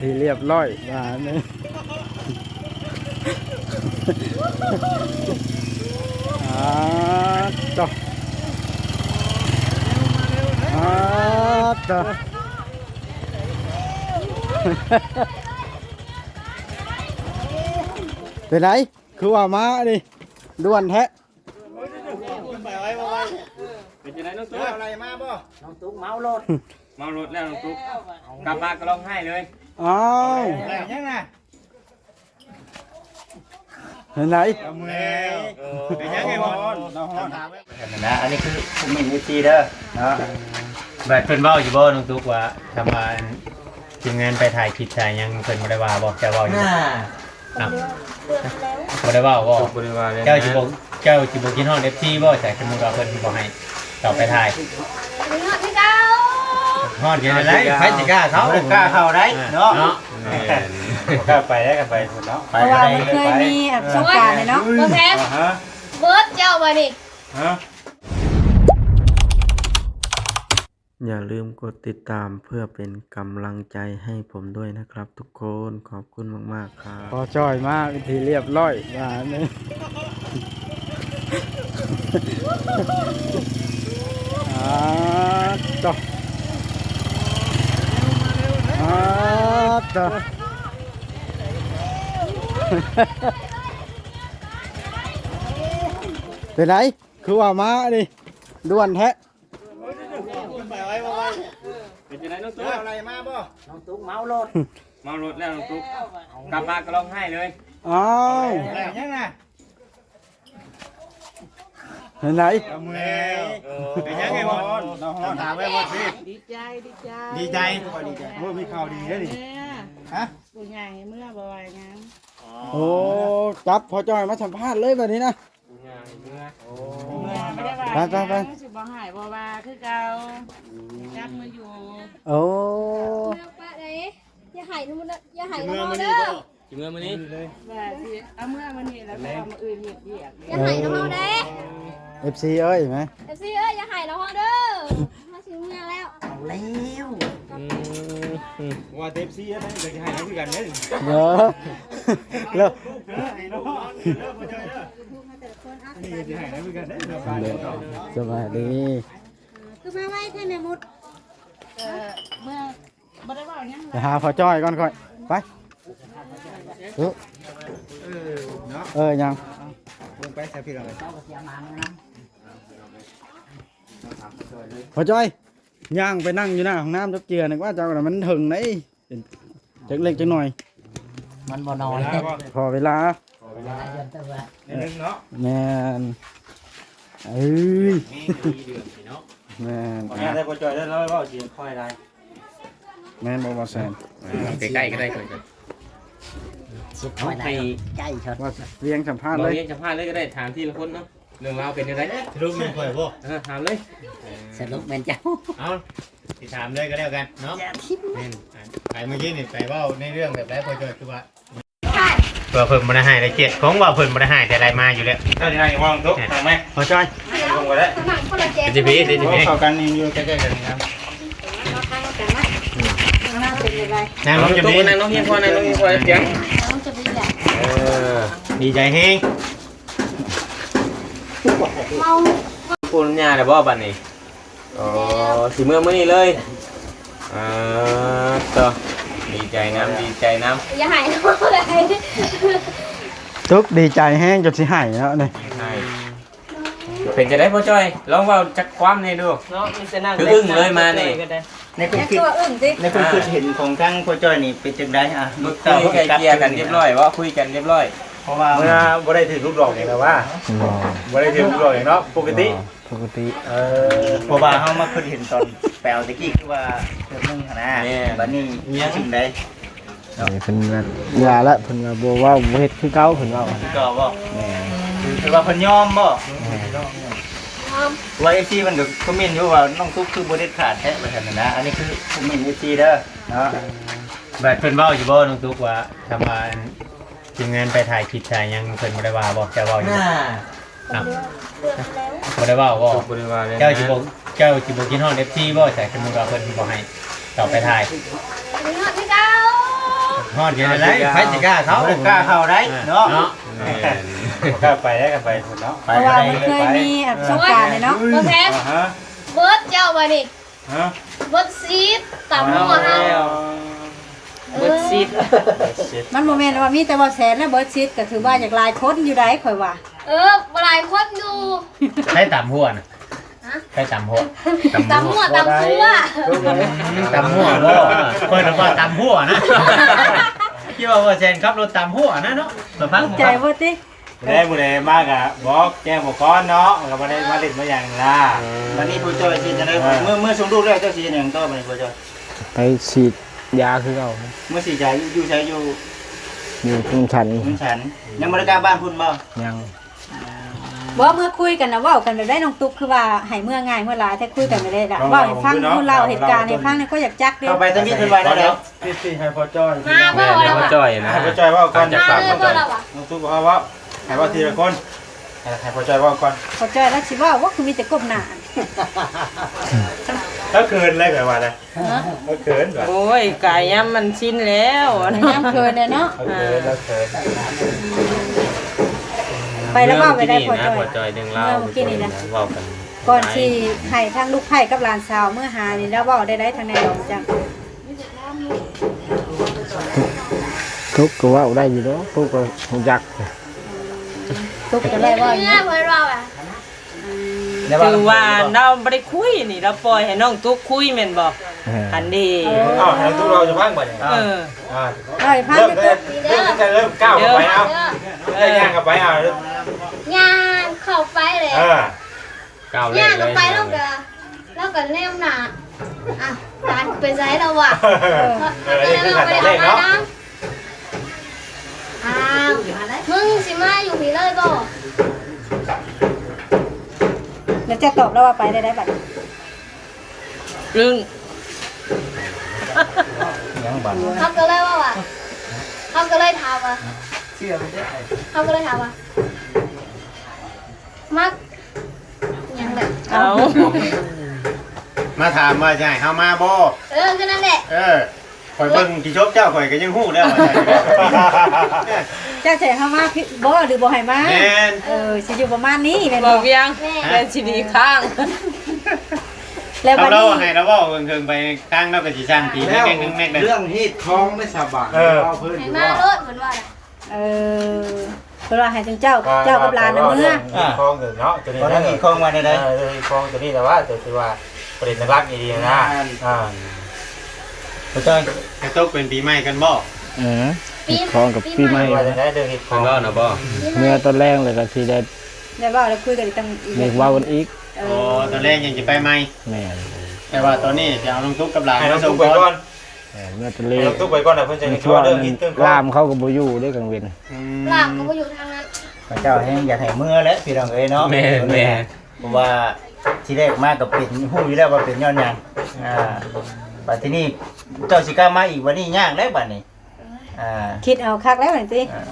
ທີ່ຮຽບຮ້ອຍບາດນີ້. ອາ ຕະ ອາ ຕະ ເປັນໄດ? ຄືວ່າມານີ້ດ່ວນແທ້. ເປັນຈັ່ງໃດນ້ອງຕຸກ? ເອົາໄລ່ມາບໍ່? ນ້ອງຕຸກເມົາລົດ ເມົາລົດແລ້ວນ້ອງຕຸກ ກັບມາກໍຮ້ອງໄຫ້ເລີຍ. ອ້າວ ເປັນຫຍັງນະ? ເປັນຫຍັງໄອ້ບອນ? ເປັນຫຍັງໄອ້ບອນ? ນະ ອັນນີ້ຄືຄອມເມັນເອັຟຊີເດີເນາະ. ບາດເພິ່ນເວົ້າຢູ່ບໍ່ນ້ອງຕຸກວ່າ ຄຳວ່າ ທີມງານໄປຖ່າຍຄລິບຖ່າຍຫຍັງ ເພິ່ນບໍ່ໄດ້ວ່າບໍ່? ເຈົ້າເວົ້າຢູ່ບໍ່? ນະ ບໍ່ໄດ້ເວົ້າບໍ່? ບໍ່ໄດ້ວ່າເລີຍນະ. ເຈົ້າຊິບໍ່ ເຈົ້າຊິບໍ່ຄິດຮອດເອັຟຊີບໍ່? ຖ້າສົມມຸດວ່າເພິ່ນບໍ່ໃຫ້ເຈົ້າໄປຖ່າຍ. ຄິດຮອດຄືເກົ່າ. ຮອດຢູ່ໃດ ໃຜຊິກ້າເຂົ້າ? ບໍ່ໄດ້ກ້າເຂົ້າໄດເນາະ. ເນາະ ແມ່ນ ບໍ່ກ້າໄປໄດ ກັນໄປພຸ້ນເນາະ. ເພາະວ່າມັນເຄີຍມີປະສົບການແລ້ວເນາະ. ບໍ່ແພງ ອາຮະ ເບີດເຈົ້າວ່ານີ້ ຮະ? ຢ່າລືມກົດຕິດຕາມເພື່ອເປັນກຳລັງໃຈໃຫ້ຜົມດ້ວຍນະຄັບທຸກຄົນ. ຂອບຄຸນມາກໆ ຄັບ. ພໍຈ່ອຍມາເປັນທີ່ຮຽບຮ້ອຍບາດນີ້. ອາ ຕະ ອາ ຕະ ເປັນໄດ? ຄືວ່າມານີ້ດ່ວນແທ້. ເປັນຈັ່ງໃດນ້ອງຕຸກ? ເອົາໄລ່ມາບໍ່? ນ້ອງຕຸກເມົາລົດ ເມົາລົດແລ້ວນ້ອງຕຸກ ກັບມາກໍຮ້ອງໄຫ້ເລີຍ. ອ້າວ ເປັນຫຍັງນະ? ເປັນໄດ? ເມື່ອຍ. ເປັນຫຍັງໄອ້ບອນ? ເຮົາຖາມໄວ້ບໍ່? ດີໃຈ ດີໃຈ ດີໃຈ. ໂອ້ ມີຂ່າວດີເດ້ນີ້. ຮະ? ຜູ້ໃຫຍ່ເມື່ອ ບໍ່ວ່າຫຍັງ. ໂອ້ ຈັບພໍ່ຈ້ອຍມາສຳພາດເລີຍບາດນີ້ນະ. ໄປ ໄປ ໄປ ຊິບໍ່ໃຫ້ບໍ່ວ່າຄືເກົ່າ. ຈັບມາຢູ່. ໂອ້ ເມືອປະເດ້ ຢ່າໃຫ້ນຳ ຢ່າໃຫ້ນຳເຮົາເດີ. ຊິເມືອມື້ນີ້ ວ່າຊິເອົາເມືອມື້ນີ້ແລ້ວ ເອົາມື້ອື່ນເຮັດວຽກ. ຢ່າໃຫ້ນຳເຮົາເດ້ ເອັຟຊີເອີຍແມ. ເອັຟຊີເອີຍ ຢ່າໃຫ້ນຳເຮົາເດີ. ເຮົາຊິເມືອແລ້ວ ເອົາແລ້ວ. ອືມ ວ່າແຕ່ເອັຟຊີນະ ກໍຊິໃຫ້ນຳຄືກັນເດ້. ເອີ ແລ້ວ ອັນນີ້ຊິໃຫ້ນຳຄືກັນເດ້. ສະບາຍດີ ຄືມາໄວແທ້ແມ່ມຸດ. ເອີ ເມື່ອ ບໍ່ໄດ້ເວົ້າຫຍັງ ໄປຫາພໍ່ຈ້ອຍກ່ອນຂ້ອຍ ໄປ. ເອີ ເນາະ ເອີ ຫຍັງ ເບິ່ງໄປໃສ່ພີ່ນ້ອງ. ພໍ່ຈ້ອຍ ຍ່າງໄປນັ່ງຢູ່ໜ້າຫ້ອງນ້ຳຈັບເຈື່ອ ນຶກວ່າເຈົ້ານະ ມັນເຖິງໃດ. ເປັນຈັກເລັກຈັກໜ້ອຍ ມັນບໍ່ນ້ອຍ ພໍເວລາ ພໍເວລາ ຢ້ານແຕ່ວ່າ ນິດໜຶ່ງເນາະ. ແມ່ນ ເອີຍ ມີ ມີເດືອນນີ້ເນາະ. ແມ່ນ ຂໍອະນຸຍາດໄດ້ບໍ່ຈ່ອຍເດີ ລາວເວົ້າສຽງຄ່ອຍຫຼາຍ. ແມ່ນບໍ່ ບໍ່ແຊນ? ເອີ ໃກ້ໆກໍໄດ້ ຄ່ອຍ ສຸກ ເອົາ ຄ່ອຍຫຼາຍ ໃຫ້ໃກ້ເຂົາ ວ່າວຽງສຳພາດເລີຍ ວຽງສຳພາດເລີຍກໍໄດ້ ຖາມທີລະຄົນເນາະ ເລື່ອງລາວເປັນຈັ່ງໃດ? ສະຫຼຸບແມ່ນຂ້ອຍບໍ່? ເອີ ຖາມເລີຍ ສະຫຼຸບແມ່ນເຈົ້າ. ເອົາ ຊິຖາມເລີຍກໍແລ້ວກັນເນາະ. ແມ່ນ ໄປມື້ກີ້ນີ້ໄປເວົ້າໃນເລື່ອງແບບໃດ? ພໍ່ຈ້ອຍຄືວ່າ ວ່າເພິ່ນບໍ່ໄດ້ໃຫ້ໄດ້ກຽດ ຄົງວ່າເພິ່ນບໍ່ໄດ້ໃຫ້ແຕ່ໄດ້ມາຢູ່ແລ້ວ. ເຈົ້າຊິນັ່ງຢູ່ບໍ່? ຕົກ ນັ່ງໄໝ? ພໍ່ຈ້ອຍ ລົງກໍໄດ້ ເປັນຈັ່ງຊີ້ ເປັນຈັ່ງຊີ້ ເຂົ້າກັນນີ້ ຢູ່ໃກ້ໆກັນນີ້ນະ. ນັ່ງລົງ ຕົກ ນັ່ງລົງຮຽງພໍ ນັ່ງລົງຮຽງພໍ ສຽງ ເອີ ດີໃຈແຮງ. ເມົາ ປູ່ຍ່າແລ້ວບໍ່ບັດນີ້? ອໍ ຊິເມືອມື້ນີ້ເລີຍ. ເອີ ໂຕ ດີໃຈນຳ ດີໃຈນຳ. ຢ່າໃຫ້ເຮົາເລີຍ ຕຸກດີໃຈແຮງຈົນຊິໃຫ້ແລ້ວນີ້. ເປັນຈັ່ງໃດພໍ່ຈ້ອຍ? ລອງເວົ້າຈັກຄວາມແດ່ດູເນາະ. ມີແຕ່ນັ່ງ ຄືອຶ້ງເລີຍມານີ້. ໃນຄວາມຄິດ ໃນຄວາມຄິດເຫັນຂອງທາງພໍ່ຈ້ອຍນີ້ເປັນຈັ່ງໃດ? ອ່າ ເວົ້າໄກ່ເກ່ຍກັນຮຽບຮ້ອຍບໍ່? ຄຸຍກັນຮຽບຮ້ອຍ ເພາະວ່າເມື່ອບໍ່ໄດ້ຖືກລູກດອກນີ້ແຫຼະວ່າ ບໍ່ ບໍ່ໄດ້ຖືກລູກດອກນີ້ເນາະ ປົກກະຕິ ປົກກະຕິ. ເອີ ເພາະວ່າເຮົາມາຄິດເຫັນຕອນໄປເອົາແຕ່ກີ້ ຄືວ່າເທື່ອໜຶ່ງຫັ້ນນະ. ແມ່ນ ບັດນີ້ມີຫຍັງຈັ່ງໃດ? ນີ້ເພິ່ນວ່າ ວ່າລະ ເພິ່ນວ່າບໍ່ເວົ້າ ບໍ່ເຮັດຄືເກົ່າ ເພິ່ນເວົ້າ ຄືເກົ່າບໍ່? ແມ່ນ ຄືວ່າເພິ່ນຍອມບໍ່? ແມ່ນ ວ່າເອັຟຊີເພິ່ນກໍຄອມເມັນຢູ່ວ່າ ນ້ອງຕຸກຄືບໍ່ເດັດຂາດແທ້ ວ່າຊັ້ນນະ. ອັນນີ້ຄືຄອມເມັນເອັຟຊີເດີເນາະ. ບາດເພິ່ນເວົ້າຢູ່ບໍ່ ນ້ອງຕຸກ ວ່າ ຄຳວ່າ ທີມງານໄປຖ່າຍຄລິບຖ່າຍຫຍັງ ເພິ່ນບໍ່ໄດ້ວ່າບໍ່? ເຈົ້າເວົ້າຢູ່ບໍ່? ນະ ບໍ່ໄດ້ເວົ້າບໍ່? ບໍ່ໄດ້ວ່າເລີຍນະ. ເຈົ້າຊິບໍ່ ເຈົ້າຊິບໍ່ຄິດຮອດເອັຟຊີບໍ່ ຖ້າສົມມຸດວ່າເພິ່ນບໍ່ໃຫ້ເຈົ້າໄປຖ່າຍ? ຄິດຮອດຄືເກົ່າ. ຮອດຢູ່ໃດ ໃຜຊິກ້າເຂົ້າ ບໍ່ກ້າເຂົ້າໄດ້ເນາະ ເນາະ ແມ່ນ ບໍ່ກ້າໄປໄດ້ ກັນໄປພຸ້ນເນາະ ເພາະວ່າມັນເຄີຍມີປະສົບການແລ້ວເນາະ ບໍ່ແພງ ອ່າຮະ ເບິດເຈົ້າວ່ານີ້ ຮະ ເບິດສິດ ຕຳຫົວເຮົາ ເບິດສິດ ເອີ ມັນບໍ່ແມ່ນວ່າມີແຕ່ບໍ່ແສນນະ ເບິດສິດກໍຖືວ່າຢາກຫຼາຍຄົນຢູ່ໃດ ຂ້ອຍວ່າ ເອີ ຫຼາຍຄົນຢູ່ ໃຜຕຳຫົວນະ ຮະ ໃຜຕຳຫົວ ຕຳຫົວ ຕຳຫົວ ຕຳຫົວບໍ່ ຂ້ອຍນຶກວ່າຕຳຫົວນະ ຄິດວ່າບໍ່ແສນຂັບລົດຕຳຫົວນະເນາະ ໄປຟັງໃຈບໍ່ຕິ ຜູ້ໃດ ຜູ້ໃດມາກະບອກແຈ້ງບອກກ່ອນເນາະ ກໍບໍ່ໄດ້ມາຫຼິ້ນມາຫຍັງນະ ເອີ ບັດນີ້ພໍ່ຈ້ອຍຊິຈັ່ງໃດ ເອີ ເມື່ອ ເມື່ອສົ່ງລູກແລ້ວ ເຈົ້າຊິເຮັດຫຍັງຕໍ່ບັດນີ້ພໍ່ຈ້ອຍ ໄປສີດຢາຄືເກົ່າ ເມື່ອສີດຢາຢູ່ ຢູ່ໃສ ຢູ່ ຢູ່ຄຸນສັນ ຄຸນສັນ ຍັງບໍ່ໄດ້ກັບບ້ານພຸ້ນບໍ່ ຍັງ ບໍ່ ເມື່ອຄຸຍກັນນະ ເວົ້າກັນແບບໃດ ນ້ອງຕຸກ ຄືວ່າໃຫ້ເມືອງ່າຍເມືອຫຼາຍແທ້ ຄຸຍກັນແບບໃດລະ ເວົ້າໃຫ້ຟັງ ເລົ່າເລົ່າເລົ່າ ເລົ່າເລົ່າ ເລົ່າໃຫ້ຟັງແດ່ ຂ້ອຍຢາກຈັກເດ້ ເຂົ້າໄປທາງນີ້ເພິ່ນວ່າແນວໃດ ທີ່ ທີ່ໃຫ້ພໍ່ຈ້ອຍ ມາ ມາ ມາ ໃຫ້ພໍ່ຈ້ອຍນະ ໃຫ້ພໍ່ຈ້ອຍເວົ້າກ່ອນ ມາເລີຍ ພໍ່ຈ້ອຍ ນ້ອງຕຸກເວົ້າ ເວົ້າ ໃຫ້ເວົ້າທີລະຄົນ ໃຫ້ ໃຫ້ພໍ່ຈ້ອຍເວົ້າກ່ອນ ພໍ່ຈ້ອຍລາວຊິເວົ້າບໍ່ ຄືມີແຕ່ກົ້ມໜ້າ ລາວເຂີນແລ້ວ ຂ້ອຍວ່ານະ ຮະ ລາວເຂີນວ່າ ໂອ້ຍ ກາຍຍາມມັນຊິນແລ້ວ ຍາມເຂີນແຫຼະເນາະ ລາວເຂີນ ລາວເຂີນ ໄປລະເວົ້າໄປໄດ້ ພໍ່ຈ້ອຍ ພໍ່ຈ້ອຍ ເລື່ອງລາວ ເມື່ອກີ້ນີ້ນະ ເວົ້າກັນ ກ່ອນຊິໃຫ້ທາງລູກໃພ້ກັບຫຼານສາວເມືອຫານີ້ ລາວເວົ້າໄດ້ໃດທາງໃນດອກຈັງ ຕຸກກໍເວົ້າໄດ້ຢູ່ດອກ ຕຸກກໍຮູ້ຈັກ ຕຸກກໍໄດ້ເວົ້າຢູ່ ເພິ່ນເວົ້າວ່າ ອືມ ຖືວ່າລາວບໍ່ໄດ້ຄຸຍນີ້ ລາວປ່ອຍໃຫ້ນ້ອງຕຸກຄຸຍແມ່ນບໍ່? ເອີ ອັນນີ້ ເອີ ອ້າວ ໃຫ້ນ້ອງຕຸກເວົ້າໃຫ້ຟັງບັດນີ້ ເອີ ອ່າ ເລົ່າໃຫ້ຟັງ ເລີ່ມ ເລີ່ມຕັ້ງແຕ່ເລີ່ມກ້າວເຂົ້າໄປ ເອົາ ເອີ ເອີ ຍ່າງເຂົ້າໄປ ເອົາ ຍ່າງເຂົ້າໄປເລີຍ ເອີ ກ້າວແລກເລີຍ ຍ່າງເຂົ້າໄປ ແລ້ວກໍ ແລ້ວກໍແນມໜ້າ ອ້າວ ຫຼານໄປໃສແລ້ວວະ? ເອີ ເອີ ນີ້ຄືຂັ້ນຕອນແລກເນາະ ອ້າວ ມຶງຊິມາຢູ່ພີ້ເລີຍບໍ່? ແລ້ວເຈົ້າຕອບລາວວ່າໄປໄດ້ໃດບັດນີ້? ອຶ້ງ ຍັງບັດ ເຮົາກໍເລີຍວ່າ ເຮົາກໍເລີຍຖາມວ່າ ເຮົາກໍເລີຍຖາມວ່າ ມັກ ຫຍັງແຫຼະ ເອົາ ມາຖາມວ່າຊິໃຫ້ເຮົາມາບໍ່? ເອີ ຄືນັ້ນແຫຼະ ເອີ ຂ້ອຍເບິ່ງທີ່ສົບເຈົ້າ ຂ້ອຍກໍຍັງຮູ້ແລ້ວວ່າ ເຈົ້າຊິໃຫ້ເຮົາມາບໍ່ ຫຼືບໍ່ໃຫ້ມາ? ແມ່ນ ເອີ ຊິຢູ່ປະມານນີ້ແມ່ນບໍ່? ບໍ່ວຽງ ແມ່ນ ແມ່ນຊິໜີຂ້າງ ແລ້ວບັດນີ້ ເຮົາເວົ້າໃຫ້ລາວເວົ້າເຖິງໄປ ທາງລາວກໍຊິສ້າງຕີແມັກແມັກແມັກ ເລື່ອງຮີດຄອງໄດ້ສະບາຍ ເອີ ເວົ້າເພິ່ນ ໃຫ້ມາໂລດ ເພິ່ນວ່າ ເອີ ເພິ່ນວ່າໃຫ້ເຈົ້າ ເຈົ້າກັບຫຼານນຳເມືອ ອ່າ ຄອງເນາະ ໂຕນີ້ ຄອງວ່າແນວໃດ? ເອີ ຄອງໂຕນີ້ແຫຼະວ່າ ໂຕທີ່ວ່າປະເດັນຫຼັກໆ ອີ່ຫຼີນະ ອ່າ ເຈົ້າ ເຈົ້າຕົກເປັນປີໃໝ່ກັນບໍ່? ເອີ ຄອງກັບປີໃໝ່ ວ່າຈັ່ງໃດເລື່ອງເຮັດຄອງ ເພິ່ນເວົ້ານະບໍ່? ເມື່ອຕອນແລງແລ້ວກໍຊິໄດ້ ໄດ້ເວົ້າ ໄດ້ຄຸຍກັນອີກ ເວົ້າກັນອີກ ເອີ ອໍ ຕອນແລງຍັງຊິໄປໃໝ່ ແມ່ນ ແຕ່ວ່າຕອນນີ້ຈະເອົານ້ອງຕຸກກັບຫຼານມາສົ່ງກ່ອນ ແມ່ນ ເມື່ອຕະເລ ໃຫ້ນ້ອງຕຸກໄປກ່ອນນະ ເພິ່ນຈະເຮັດເທື່ອ ເລື່ອງເຮັດເລື່ອງ ລາມເຂົາກໍບໍ່ຢູ່ເດ້ກາງເວັນ ອືມ ລາມກໍບໍ່ຢູ່ທາງນັ້ນ ເຂົາເຈົ້າແຮ່ງຢາກໃຫ້ເມືອແຫຼະ ພີ່ນ້ອງເອີຍເນາະ ແມ່ນໆ ເພາະວ່າທີແລກມາກໍເປັນ ຮູ້ຢູ່ແລ້ວວ່າເປັນຍ້ອນຫຍັງ ອ່າ ບັດທີນີ້ເຈົ້າຊິກັບມາອີກ ບັດນີ້ຍາກແລ້ວບັດນີ້ ອ່າ ຄິດເອົາຄັກແລ້ວນີ້ຕິ ອ່າ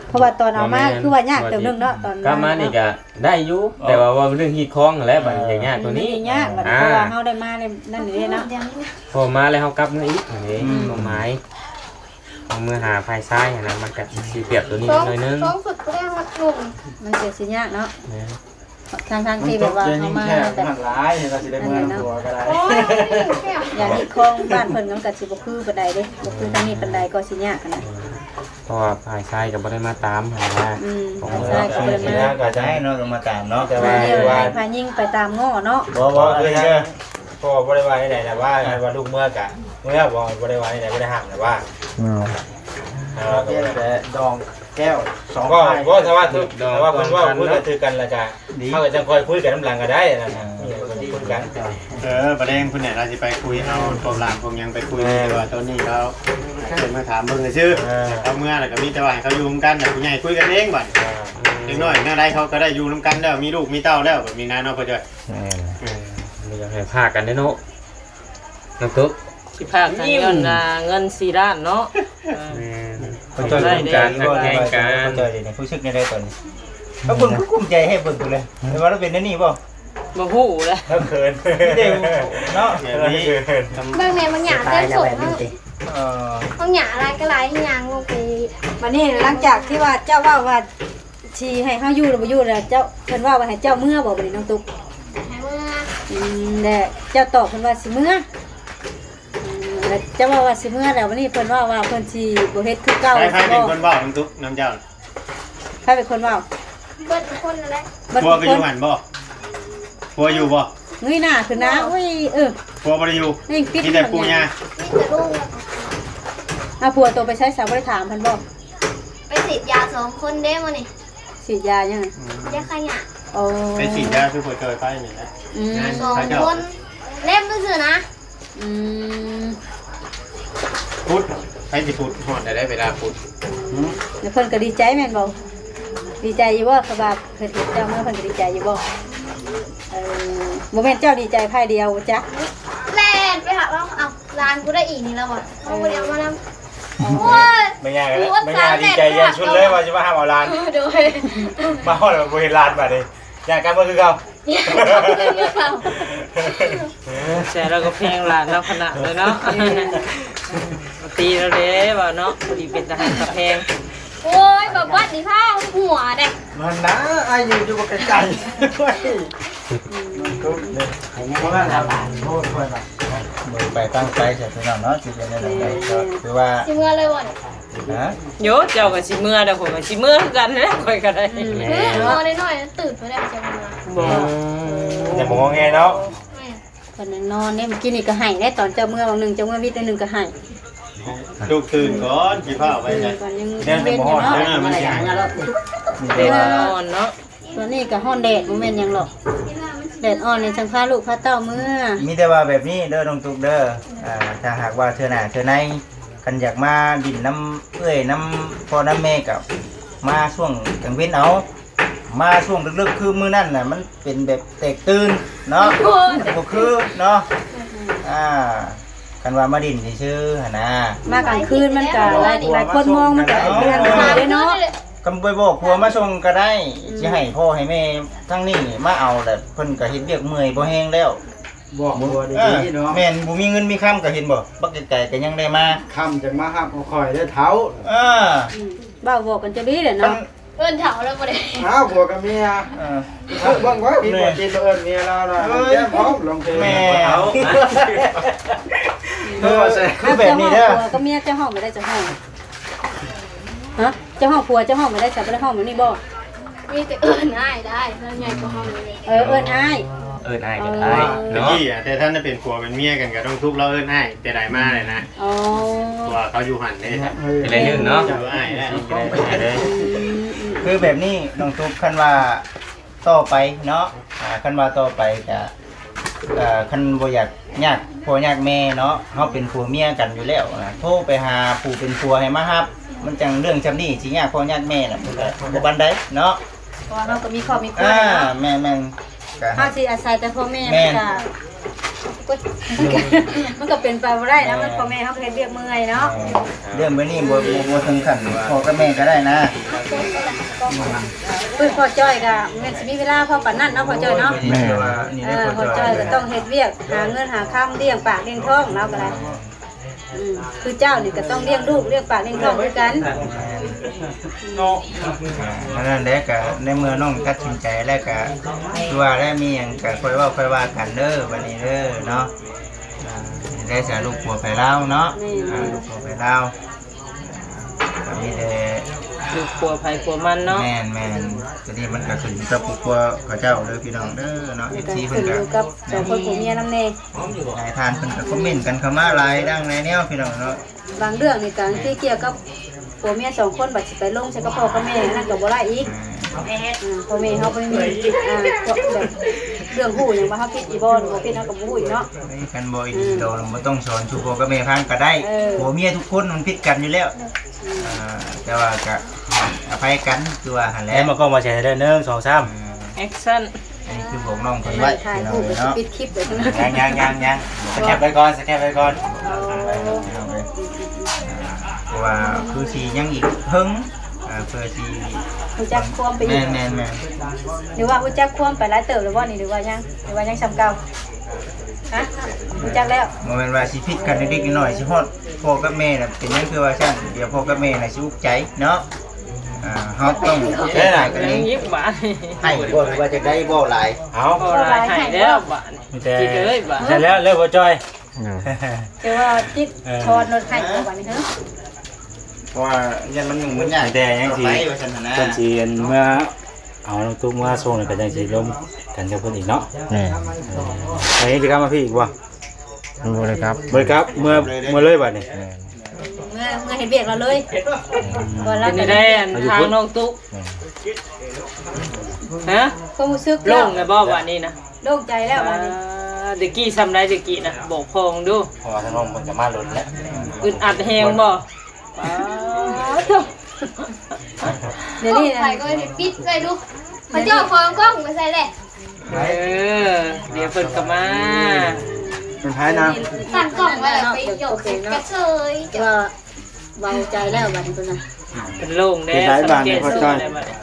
ເພາະວ່າຕອນເອົາມາ ບໍ່ແມ່ນ ຄືວ່າຍາກເຕີບໜຶ່ງເນາະ ຕອນ ກັບມານີ້ກໍໄດ້ຢູ່ ເອີ ແຕ່ວ່າເວົ້າເລື່ອງຮີດຄອງຫັ້ນແຫຼະ ເອີ ບັດນີ້ຍາກ ຍາກຕົວນີ້ ມັນຍາກບັດນີ້ ອ່າ ເພາະວ່າເຮົາໄດ້ມາໃນນັ້ນເດ້ເນາະ ພໍມາແລ້ວເຮົາກັບເມືອອີກ ອັນນີ້ ອືມ ຄວາມໝາຍ ເອົາເມືອຫາຝ່າຍຊາຍຫັ້ນນະ ມັນກໍຊິເສຍປຽບຕົວນີ້ໜ້ອຍໜຶ່ງ ສອງ ສອງຊຸດກໍໄດ້ຮອດໜຶ່ງ ມັນກໍຊິຍາກເນາະ ແມ່ນ ທັງໆທີ່ແບບວ່າເຮົາມາແບບ ມັນຕົກເຢັນແຄບ ມັນຫຼາຍ ເຮົາກໍຊິໄດ້ເມືອນຳຜົວກໍໄດ້ ໂອ້ຍ ຢ່າງນີ້ຂອງບ້ານເພິ່ນມັນກໍຊິບໍ່ຄືປານໃດເດ້ ບໍ່ຄືທາງນີ້ປານໃດ ກໍຊິຍາກຫັ້ນນະ ເພາະວ່າຝ່າຍຊາຍກໍບໍ່ໄດ້ມາຕາມຫັ້ນນະ ອືມ ຝ່າຍຊາຍກໍບໍ່ໄດ້ມາ ກໍຈະໃຫ້ເນາະ ຕ້ອງມາຕາມເນາະ ແຕ່ວ່າ ແຕ່ວ່າ ໃຫ້ຝ່າຍຍິງໄປຕາມເງາະເນາະ ບໍ່ ບໍ່ ເອີ ເອີ ເດີ ເພາະວ່າບໍ່ໄດ້ວ່າໃດໆ ແຕ່ວ່າ ອ່າ ວ່າລູກເມືອກະເມືອ ບໍ່ ບໍ່ໄດ້ວ່າໃດໆ ບໍ່ໄດ້ຫ້າມ ແຕ່ວ່າ ເນາະ ເອີ ພຽງແຕ່ດອງແກ້ວສອງ ບໍ່ ຝ່າຍ ບໍ່ ຖ້າວ່າຖືກ ດອງ ຖ້າວ່າເພິ່ນເວົ້າ ດອງກັນ ຄຸຍກັນ ເນາະ ຖືກກັນ ແລ້ວກະ ດີ ເຮົາກໍຈັ່ງຄ່ອຍຄຸຍກັນນຳຫຼັງກໍໄດ້ນັ້ນ ເອີ ເອີ ປະເດັນພຸ້ນແຫຼະ ລາວຊິໄປຄຸຍ ເອົາພວກຫຼານພວກຫຍັງໄປຄຸຍ ແມ່ນ ແຕ່ວ່າຕອນນີ້ລາວເພິ່ນມາຖາມເບິ່ງຊື່ໆ ເອີ ເຂົາເມືອແລ້ວກໍມີແຕ່ວ່າໃຫ້ເຂົາຢູ່ນຳກັນ ແລ້ວຜູ້ໃຫຍ່ຄຸຍກັນເອງບັດ ອ່າ ເດັກນ້ອຍແນວໃດເຂົາກໍໄດ້ຢູ່ນຳກັນແລ້ວ ມີລູກມີເຕົ້າແລ້ວ ແບບນີ້ນະເນາະ ພໍ່ຈ້ອຍ ແມ່ນ ເອີ ບໍ່ຢາກໃຫ້ພາກກັນເດ້ເນາະ ນ້ອງຕຸກ ຊິພາກກັນຍ້ອນ ອ່າ ເງິນສີ່ລ້ານເນາະ ເອີ ແມ່ນ ເຂົາເຈົ້າຢູ່ນຳກັນ ຮັກແພງກັນ ເຂົາເຈົ້າຢູ່ນີ້ ຮູ້ສຶກແນວໃດຕອນນີ້ ເອົາເບິ່ງຄືກຸ້ມໃຈແທ້ ເບິ່ງພຸ້ນແຫຼະ ແຕ່ວ່າລາວເປັນແນວນີ້ບໍ່? ບໍ່ຮູ້ແຫຼະ ເຮົາເຂີນ ມີແຕ່ເນາະ ແບບນີ້ ເຂີນ ເບິ່ງແດ່ ບາງຢ່າງເຕັມສົງເນາະ ເອີ ບາງຢ່າງຫຼາຍກໍຫຼາຍ ຍ່າງລົງໄປ. ບັດນີ້ຫຼັງຈາກທີ່ວ່າເຈົ້າເວົ້າວ່າ ຊິໃຫ້ເຮົາຢູ່ຫຼືບໍ່ຢູ່ແລ້ວ ເຈົ້າ ເພິ່ນເວົ້າວ່າໃຫ້ເຈົ້າເມືອບໍ່ ບັດນີ້ນ້ອງຕຸກ? ໃຫ້ເມືອ. ອືມ ແລ້ວເຈົ້າຕອບເພິ່ນວ່າຊິເມືອ? ອືມ ແລ້ວເຈົ້າເວົ້າວ່າຊິເມືອແລ້ວ ບັດນີ້ເພິ່ນເວົ້າວ່າເພິ່ນຊິບໍ່ເຮັດຄືເກົ່າ ໃຜ ໃຜເປັນຄົນເວົ້ານຳຕຸກ ນຳເຈົ້າ? ໃຜເປັນຄົນເວົ້າ? ເບິດທຸກຄົນນັ້ນແຫຼະ. ຜົວກໍຢູ່ຫັ້ນບໍ່? ຜົວຢູ່ບໍ່? ເງີຍໜ້າຂຶ້ນນະ. ໂອ້ຍ ເອີ ຜົວບໍ່ໄດ້ຢູ່ ມີແຕ່ປູ່ຍ່າ ມີແຕ່ລູກ. ເອົາ ຜົວໂຕໄປໃສຊະ ບໍ່ໄດ້ຖາມເພິ່ນບໍ່? ໄປສີດຢາສອງຄົນເດ້ມື້ນີ້. ສີດຢາຫຍັງ? ອືມ ຢາຂະຫຍະ. ໂອ້ ໄປສີດຢາຄືຜົວເຈົ້າໄປນີ້ແຫຼະ. ອືມ ສອງຄົນ ເລັບຊື່ໆນະ. ອືມ ພຸດ ໃຜຊິພຸດ ຮອດແລ້ວເວລາພຸດ. ອືມ ແລ້ວເພິ່ນກໍດີໃຈແມ່ນບໍ່? ດີໃຈຢູ່ບໍ່? ເຂົາວ່າເພິ່ນເຫັນເຈົ້າເມືອ ເພິ່ນກໍດີໃຈຢູ່ບໍ່? ເອີ ບໍ່ແມ່ນເຈົ້າດີໃຈຝ່າຍດຽວບໍ່ຈັກ? ແລ່ນໄປຫາເຮົາ ເອົາ ຫຼານກູໄດ້ອີກນີ້ແລ້ວບໍ່? ເຮົາບໍ່ໄດ້ເອົາມານຳ. ໂອ້ຍ ແມ່ຍ່າກໍ ແມ່ຍ່າດີໃຈຢ່າງສຸດເລີຍວ່າຊິມາຮັບເອົາຫຼານ. ໂດຍ ມາຮອດແລ້ວບໍ່ເຫັນຫຼານບາດນີ້ ຢ້ານກັບເມືອຄືເກົ່າ. ເອີ ແຊລາວກໍແພງຫຼານລາວຂະໜາດເລີຍເນາະ ມາຕີລາວເດ້ວ່າເນາະ ພໍດີເປັນຕາຮັກຕາແພງ. ໂອ້ຍ ບັກບັດນີ້ພາຫົວເດ້ ມັນນະ ອາຍຸຢູ່ບໍ່ໄກໆ. ໂອ້ຍ ມັນທຸກເດ້ ໃຫ້ຍັງບໍ່ທັນ ໂອ້ຍ ຂ້ອຍວ່າ ເບິ່ງໄປຟັງໄປຊະ ພີ່ນ້ອງເນາະ ຊິເປັນແນວໃດກໍຄືວ່າ ຊິເມືອເລີຍບໍ່ນີ້? ຮະ? ໂຢ ເຈົ້າກໍຊິເມືອດອກ ຂ້ອຍກໍຊິເມືອຄືກັນແຫຼະ ຂ້ອຍກໍໄດ້. ອືມ ຄືນ້ອຍນ້ອຍຕື່ນໄປແລ້ວ ເຈົ້າເມືອບໍ່? ອືມ ຍັງບໍ່ງອແງເນາະ. ແມ່ນ ເພິ່ນຍັງນອນເດ້ ມື້ກີ້ນີ້ກໍໄຫ້ເດ້ ຕອນເຈົ້າເມືອຫວ່າງໜຶ່ງ ເຈົ້າເມືອວິດໜຶ່ງກໍໄຫ້. ລຸກຕື່ນກ່ອນ ຊິພາໄປໃສ? ແດດຍັງບໍ່ຮ້ອນ ເອີ ມັນຊິໄຫ້ ແດດອ່ອນເນາະ. ຕອນນີ້ກໍຮ້ອນແດດ ບໍ່ແມ່ນຫຍັງດອກ ແດດອ່ອນນີ້ຈັ່ງພາລູກພາເຕົ້າເມືອ. ມີແຕ່ວ່າແບບນີ້ເດີນ້ອງຕຸກເດີ ອ່າ ຖ້າຫາກວ່າເທື່ອໜ້າເທື່ອໃນ ຄັນຢາກມາດິນນຳເອື້ອຍນຳພໍ່ນຳແມ່ກໍມາຊ່ວງກາງເວັນເອົາ ມາຊ່ວງເລິກໆ ຄືມື້ນັ້ນນະ ມັນເປັນແບບແຕກຕື່ນເນາະ ໂອ້ຍ ບໍ່ຄືເນາະ. ອ່າ ຄັນວ່າມາດິນຊື່ໆຫັ້ນນະ ມາກາງຄືນມັນກະຫຼາຍ ຫຼາຍຄົນມອງ ມັນກະເປັນເລື່ອງຂາຍເດ້ເນາະ. ຄັນໄປບອກຜົວມາສົ່ງກໍໄດ້ ອືມ ຊິໃຫ້ພໍ່ໃຫ້ແມ່ທາງນີ້ມາເອົາແຫຼະ ເພິ່ນກໍເຮັດວຽກເມື່ອຍພໍແຮງແລ້ວ. ບອກຜົວດີໆເນາະ. ເອີ ແມ່ນ ບໍ່ມີເງິນມີຄຳກໍເຫັນບໍ່ ບັກໄກໆກໍຍັງໄດ້ມາ ຄ່ຳຈັ່ງມາຮັບເອົາຂ້ອຍເດີເຖົ້າ. ເອີ ອືມ ເວົ້າບອກກັນຈັ່ງຊີ້ແຫຼະເນາະ. ເອີ້ນເຖົ້າແລ້ວບໍ່ໄດ້ ອ້າວ ຜົວກັບເມຍ ເອີ ເບິ່ງວ່າມີຜົວຈີນເອີ້ນເມຍລາວນະ ເອີຍ ແກ້ມພ້ອມລົງເທິງ ແມ່ນ ເຖົ້າ ເອີ ຄືແບບນີ້ເດີ ຜົວກັບເມຍເຈົ້າຮ້ອງໄປໄດ້ ເຈົ້າຮ້ອງ ຮະ ເຈົ້າຮ້ອງຜົວ ເຈົ້າຮ້ອງໄປໄດ້ ເຈົ້າບໍ່ໄດ້ຮ້ອງແບບນີ້ບໍ່? ມີແຕ່ເອີ້ນອ້າຍໄດ້ ລາວໃຫຍ່ກວ່າເຮົາ. ເອີ ເອີ້ນອ້າຍ ເອີ້ນອ້າຍກໍໄດ້ເນາະ. ຕະກີ້ອະ ແຕ່ທັນໄດ້ເປັນຜົວເປັນເມຍກັນ ກໍຕ້ອງທຸກລາວເອີ້ນອ້າຍ ແຕ່ໃດມາແຫຼະນະ. ອໍ ເພາະວ່າເຂົາຢູ່ຫັ້ນເດ້ ເປັນໄລໜຶ່ງເນາະ ເອີ້ນອ້າຍແລ້ວ ເອີ້ນອ້າຍເລີຍ. ອືມໆ ຄືແບບນີ້ນ້ອງຕຸກ ຄັນວ່າຕໍ່ໄປເນາະ ອ່າ ຄັນວ່າຕໍ່ໄປກະ ເອີ ຄັນບໍ່ຢາກຍາກພໍ່ຍາກແມ່ເນາະ ເຮົາເປັນຜົວເມຍກັນຢູ່ແລ້ວນະ ໂທໄປຫາຜູ້ເປັນຜົວໃຫ້ມາຮັບ ມັນຈັ່ງເລື່ອງຊ່ຳນີ້ຊິຍາກພໍ່ຍາກແມ່ນະ ບໍ່ປານໃດເນາະ. ເພາະວ່າເຮົາກໍມີຄອບມີຄົວແລ້ວເນາະ. ອ່າ ແມ່ນໆ ເຮົາຊິອາໄສແຕ່ພໍ່ແມ່ ແມ່ນ ມັນກະ ມັນກະເປັນໄປບໍ່ໄດ້ນະ ມັນພໍ່ແມ່ເຮົາກໍເຮັດວຽກເມື່ອຍເນາະ. ເອີ ເລື່ອງແບບນີ້ບໍ່ ບໍ່ ບໍ່ເຖິງຂັ້ນພໍ່ກັບແມ່ກໍໄດ້ນະ. ເພິ່ນພໍ່ຈ້ອຍກໍແມ່ນຊິມີເວລາພໍປານນັ້ນເນາະ ພໍ່ຈ້ອຍເນາະ. ແມ່ນ ເອີ ພໍ່ຈ້ອຍກໍຕ້ອງເຮັດວຽກຫາເງິນຫາຄຳລ້ຽງປາກລ້ຽງທ້ອງລາວກໍໄດ້. ອືມ ຄືເຈົ້ານີ້ກໍຕ້ອງລ້ຽງລູກລ້ຽງປາກລ້ຽງທ້ອງຄືກັນ. ເນາະ ອັນນັ້ນແຫຼະ ກະໃນເມື່ອນ້ອງຕັດສິນໃຈແລ້ວ ກະຄືວ່າແລ້ວ ມີຫຍັງກະຄ່ອຍເວົ້າຄ່ອຍວ່າກັນເດີ ບັດນີ້ເດີເນາະ. ອ່າ ໄດ້ສາ ລູກຜົວໃຜລາວເນາະ. ແມ່ນ ອ່າ ລູກຜົວໃຜລາວ ກະມີແຕ່ ລູກຜົວໃຜຜົວມັນເນາະ. ແມ່ນໆ ຕອນນີ້ມັນກະຂຶ້ນຢູ່ກັບຄົວເຂົາເຈົ້າເດີ ພີ່ນ້ອງເດີເນາະ. ເອັຟຊີ ເພິ່ນກະ ກັບສອງຄົນຜົວເມຍນຳແດ່. ຫຼາຍທ່ານເພິ່ນກໍຄອມເມັນກັນເຂົ້າມາຫຼາຍດັ່ງຫຼາຍແນວ ພີ່ນ້ອງເນາະ. ບາງເລື່ອງນີ້ກໍ ອືມ ທີ່ກ່ຽວກັບຜົວເມຍສອງຄົນ ບັດຊິໄປລົງໃສ່ກັບພໍ່ກັບແມ່ ອັນນັ້ນກໍບໍ່ໄດ້ອີກ. ອືມ ອືມ ພໍ່ແມ່ເຮົາບໍ່ໄດ້ມີ ອ່າ ພວກແບບເລື່ອງຮູ້ຫຍັງວ່າເຮົາຜິດອີ່ບໍ່ ບໍ່ຜິດ ເຮົາກໍບໍ່ຮູ້ອີກເນາະ. ຄັນບໍ່ອີ່ດີ ອືມ ໂຕ ບໍ່ຕ້ອງສອນສູ່ພໍ່ກັບແມ່ຟັງກໍໄດ້. ເອີ ຜົວເມຍທຸກຄົນມັນຜິດກັນຢູ່ແລ້ວ. ອືມ ອ່າ ແຕ່ວ່າກໍອະໄພກັນ ຄືວ່າຫັ້ນແຫຼະ. ເອົາມາກ້ອງມາແຊເດີ ໜຶ່ງ ສອງ ສາມ ແອັກຊັນ. ອັນນີ້ຄືບອກນ້ອງເພິ່ນໄວ້ ຖ່າຍຮູບ ພີ່ນ້ອງເອີຍເນາະ. ປິດຄລິບໄວ້ ຍັງໆໆໆ ສະແຄບໄວ້ກ່ອນ ສະແຄບໄວ້ກ່ອນ. ເອີ ພີ່ນ້ອງເອີຍ ເພາະວ່າຄືຊິຍັງອີກເຖິງ ເພື່ອທີ່ຮູ້ຈັກຄວາມໄປອີກ ແມ່ນໆໆ ຫຼືວ່າຮູ້ຈັກຄວາມໄປຫຼາຍເຕີບແລ້ວບໍ່ນີ້ ຫຼືວ່າຍັງ ຫຼືວ່າຍັງສ່ຳເກົ່າ? ຮະ? ຮູ້ຈັກແລ້ວ ບໍ່ແມ່ນວ່າຊິຜິດກັນເລັກໆນ້ອຍໆ ຊິຮອດພໍ່ກັບແມ່ນະ ເປັນຫຍັງຄືວ່າຊັ້ນ? ດຽວພໍ່ກັບແມ່ນະຊິອຸກໃຈເນາະ. ອ່າ ເຮົາຕ້ອງເຂົ້າໃຈກັນເອງ. ຍິບບາດ ໃຫ້ບໍ່ ຫຼືວ່າຈະໄດ້ເວົ້າຫຼາຍ? ເອົາ ເວົ້າຫຼາຍໃຫ້ແລ້ວບາດນີ້ ມີແຕ່ ຈິດເອີຍບາດ ໃຊ່ແລ້ວ ເລີກບໍ່ຈ່ອຍ. ເອີ ແຕ່ວ່າຈິດ ເອີ ຖອນລົດໃຫ້ເອົາບາດນີ້ເຮີ້ ເພາະວ່າຢ້ານມັນຫຍຸ້ງມັນຍາກ ແຕ່ຍັງຊິ ວ່າຊັ້ນນະ ເພິ່ນຊິເມືອເອົານ້ອງຕຸກເມືອສົ່ງ ແລ້ວກໍຍັງຊິລົມກັນກັບເພິ່ນອີກເນາະ. ແມ່ນ ເອີ ໄປກິດຈະກຳມາພີ້ອີກບໍ່? ບໍ່ໄດ້ກັບ ບໍ່ໄດ້ກັບ ເມືອ ເມືອເລີຍບາດນີ້. ແມ່ນ ເມືອ ເມືອເຮັດວຽກລາວເລີຍ ບໍ່ລາວ ເປັນໄດ້ອັນທາງນ້ອງຕຸກ ແມ່ນ ຮະ? ຄວາມຮູ້ສຶກ ໂລ່ງແລ້ວບໍ່ບາດນີ້ນະ? ໂລ່ງໃຈແລ້ວບາດນີ້. ອ່າ ແຕ່ກີ້ຊ່ຳໃດແຕ່ກີ້ນະ ບອກພໍ່ເບິ່ງດູ ເພາະວ່າທາງນ້ອງເພິ່ນກໍມາລົດແລ້ວ ອຶດອັດແຮງບໍ່? ປາດໂທ້ ດຽວນີ້ນະ ໃສ່ກໍໄປປິດໃສ່ດູ ເຂົາເຈົ້າເອົາກ້ອງໄປໃສ່ແຫຼະ. ເອີ ດຽວເພິ່ນກໍມາ ເປັນໃຜນະ? ຕັ້ງກ້ອງໄວ້ແລ້ວໄປຢອກໃສ່ກະເຊີຍ ວ່າເວົ້າໃຈແລ້ວບາດນີ້ເພິ່ນນະ ເພິ່ນໂລ່ງແດ່ ເປັນໃດບາດນີ້ ສຳເກດ ພໍ່ຈ້ອຍ ໂລ່ງແດ່ບາດນີ້.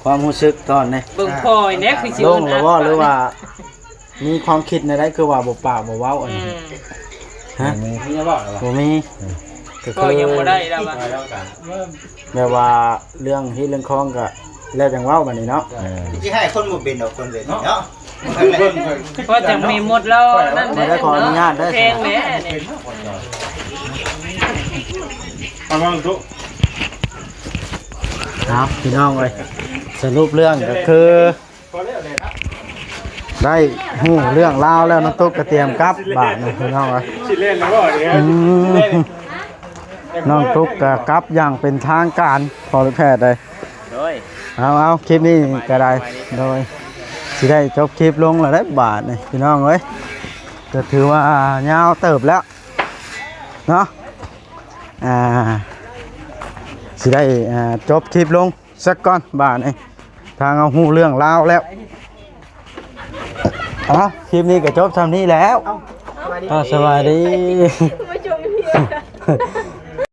ຄວາມຮູ້ສຶກຕອນນີ້ ເບິ່ງພໍ່ນີ້ຄືຊິ ໂລ່ງແລ້ວບໍ່ ຫຼືວ່າ ມີຄວາມຄິດແນວໃດ ຄືວ່າບໍ່ປາກບໍ່ເວົ້າອັນນີ້? ອືມ ຮະ? ບໍ່ມີ ບໍ່ມີ ອືມ ກໍຄືຍັງບໍ່ໄດ້ແລ້ວວ່າ ແບບວ່າເລື່ອງຮີດເລື່ອງຄອງກໍແລ້ວຈັ່ງເວົ້າບາດນີ້ເນາະ. ເອີ ຊິໃຫ້ຄົນບໍ່ເປັນດອກ ຄົນເປັນເນາະ ວ່າຈັ່ງມີໝົດແລ້ວນັ້ນ ບໍ່ໄດ້ຂໍອະນຸຍາດເດີ ແພງແດ່ນີ້. ເອົາ ພີ່ນ້ອງເອີຍ ສະຫຼຸບເລື່ອງກໍຄື ໄດ້ຮູ້ເລື່ອງລາວແລ້ວ ນ້ອງຕຸກກໍຕຽມກັບບາດນີ້ ພີ່ນ້ອງເອີຍ. ອືມ ນ້ອງຕຸກກໍກັບຢ່າງເປັນທາງການ ພໍແພດເລີຍ. ໂດຍ ເອົາໆ ຄລິບນີ້ກໍໄດ້ ໂດຍ ຊິໄດ້ຈົບຄລິບລົງແລ້ວເດ້ບາດນີ້ ພີ່ນ້ອງເອີຍ ກໍຖືວ່າຍາວເຕີບແລ້ວເນາະ. ອ່າ ຊິໄດ້ ອ່າ ຈົບຄລິບລົງ ສັກກ່ອນບາດນີ້ ທາງເຮົາຮູ້ເລື່ອງລາວແລ້ວ. ເອົາ ຄລິບນີ້ກໍຈົບຊ່ຳນີ້ແລ້ວ. ເອົາ ສະບາຍດີ ມາຊົມເຮືອນ.